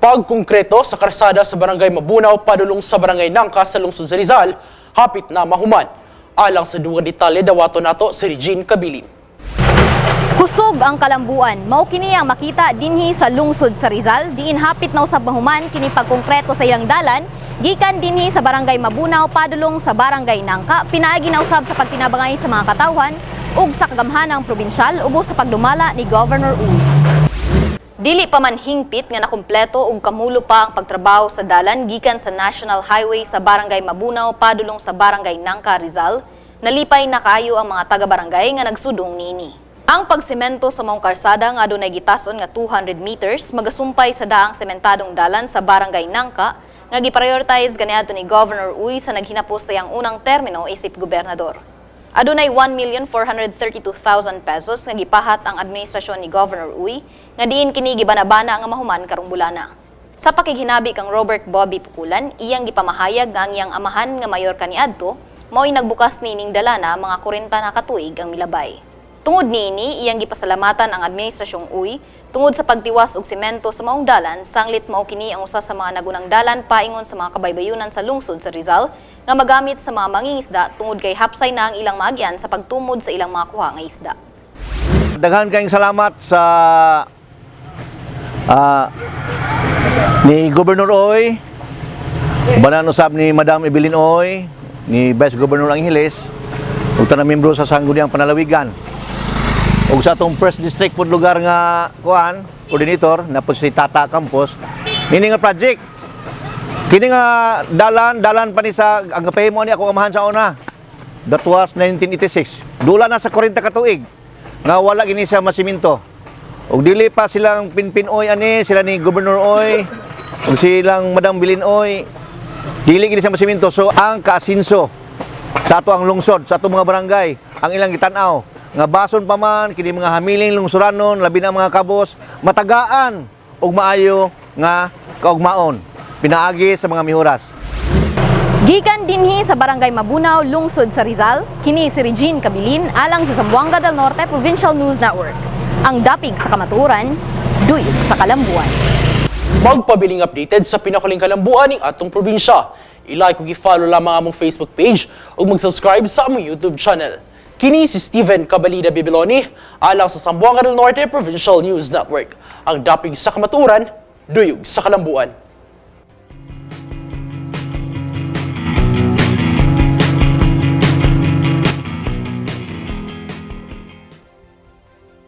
Pagkongkreto sa karsada sa Barangay Mabunaw padulong sa Barangay Nangka sa lungsod sa Rizal, hapit na mahuman. Alang sa dugang detalye, dawato nato si Regine Kabilin. Kusog ang kalambuan. Mao kini ang makita dinhi sa lungsod sa Rizal, diin hapit na usab mahuman kini pagkongkreto sa ilang dalan gikan dinhi sa Barangay Mabunaw padulong sa Barangay Nangka, pinaagi na usab sa pagtinabangay sa mga katawhan ug sa kagamhanang probinsyal ubos sa pagdumala ni Governor Uy. Dili pa man hingpit nga nakumpleto ug kamulo pa ang pagtrabaho sa dalan gikan sa National Highway sa Barangay Mabunaw padulong sa Barangay Nangka, Rizal, nalipay na kaayo ang mga taga-barangay nga nagsudong niini. Ang pagsemento sa maong karsada nga adunay gitas-on nga 200 meters magasumpay sa daang sementadong dalan sa Barangay Nangka nga giprioritize kaniadto ni Governor Uy sa naghinapos sa iyang unang termino isip gobernador. Adunay 1,432,000 pesos nga gipahat ang administrasyon ni Governor Uy nga diin kini gibanabana nga mahuman karong bulana. Sa pakighinabi kang Robert Bobby Pukulan, iyang gipamahayag nga ang iyang amahan nga mayor kaniadto mao'y nagbukas niining dalana mga 40 na katuig ang milabay. Tungod niini, iyang gipasalamatan ang administrasyong Uy tungod sa pagtiwas og semento sa maong dalan, sanglit mao kini ang usa sa mga nagunang dalan paingon sa mga kabaybayunan sa lungsod sa Rizal nga magamit sa mga mangingisda tungod kay hapsay na ang ilang maagyan sa pagtumod sa ilang mga kuha nga isda. Daghan kayong salamat sa ni Governor Uy, ubanan usab ni Madam Evelyn Uy, ni Vice Governor Angeles, ug tanang miyembro sa Sangguniang Panalawigan. Ug sa atong first district pod lugar nga kuan, coordinator na po si Tata Campos, nini nga project. Kini nga dalan, dalan pa ni sa ang gapahimo ni ako amahan sa una. That was 1986. Dula na sa 40 ka tuig nga wala gini siya masiminto. Ug dili pa silang Pinpin Uy ani, sila ni Governor Uy, ug silang Madam Bilin Uy, dili gini siya masiminto. So ang kaasinso sa ato ang lungsod, sa ato mga barangay, ang ilang gitan-aw nga bason pa man kini mga hamiling lungsuranon, labi na ang mga kabos, matagaan og maayo nga kaugmaon pinaagi sa mga mihuras. Gikan dinhi sa Barangay Mabunaw, lungsod sa Rizal, kini si Regine Kabilin alang sa Zamboanga del Norte Provincial News Network. Ang dapig sa kamatuoran, duyog sa kalambuan. Magpabiling updated sa pinakaling kalambuan ning atong probinsya. I-like ug i-follow lamang among Facebook page ug mag-subscribe sa among YouTube channel. Kini si Steven Cabalida Bibiloni alang sa Zamboanga del Norte Provincial News Network. Ang dapig sa kamatuoran, duyog sa kalambuan.